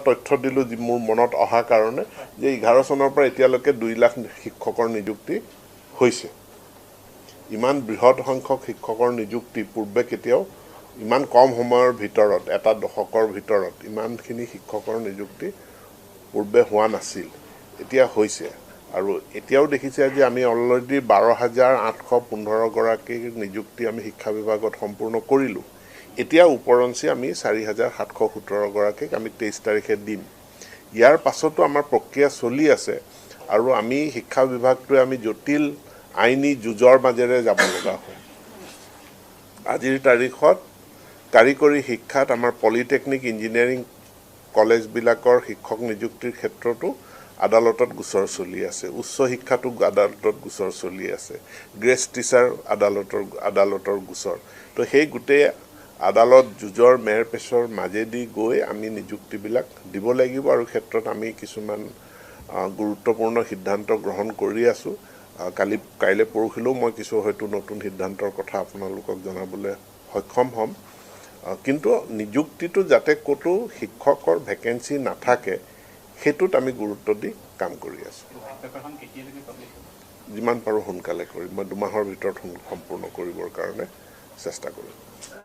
তথ্য দিলোঁ যি মোৰ মনত অহা কাৰণে, যে 11 চনৰ পৰা এতিয়ালৈকে 2 লাখ শিক্ষকৰ নিযুক্তি হৈছে। ইমান বৃহৎ সংখ্যক শিক্ষকৰ নিযুক্তি পূৰ্বে কেতিয়াও ইমান কম সময়ৰ ভিতৰত, এটা দশকৰ ভিতৰত ইমানখিনি শিক্ষকৰ নিযুক্তি পূৰ্বে হোৱা নাছিল, এতিয়া হৈছে। আৰু এতিয়াও দেখিছে যে আমি অলৰেডি 12,815 গৰাকীৰ নিযুক্তি আমি শিক্ষা বিভাগত সম্পূৰ্ণ কৰিলোঁ। এতিয়া উপৰঞ্চি আমি 4,717 গৰাকীক আমি 23 তাৰিখে দিম। ইয়াৰ পাছতো আমাৰ প্ৰক্ৰিয়া চলি আছে আৰু আমি শিক্ষা বিভাগটোৱে আমি জটিল আইনী যুঁজৰ মাজেৰে যাব লগা হয়। আজিৰ তাৰিখত কাৰিকৰী শিক্ষাত আমাৰ পলিটেকনিক ইঞ্জিনিয়াৰিং কলেজবিলাকৰ শিক্ষক নিযুক্তিৰ ক্ষেত্ৰতো আদালতত গোচৰ চলি আছে, উচ্চ শিক্ষাতো আদালতত গোচৰ চলি আছে, গ্ৰেছ টিচাৰ আদালতৰ গোচৰ। তো সেই গোটেই আদালত যুঁজৰ মেৰ পেচৰ মাজেদি গৈ আমি নিযুক্তিবিলাক দিব লাগিব আৰু ক্ষেত্ৰত আমি কিছুমান গুৰুত্বপূৰ্ণ সিদ্ধান্ত গ্ৰহণ কৰি আছোঁ। কাইলৈ পৰহিলেও মই কিছু হয়তো নতুন সিদ্ধান্তৰ কথা আপোনালোকক জনাবলৈ সক্ষম হ'ম। কিন্তু নিযুক্তিটো যাতে ক'তো শিক্ষকৰ ভেকেঞ্চি নাথাকে সেইটোত আমি গুৰুত্ব দি কাম কৰি আছোঁ। যিমান পাৰোঁ সোনকালে কৰিম, মই 2 মাহৰ ভিতৰত সম্পূৰ্ণ কৰিবৰ কাৰণে চেষ্টা কৰিম।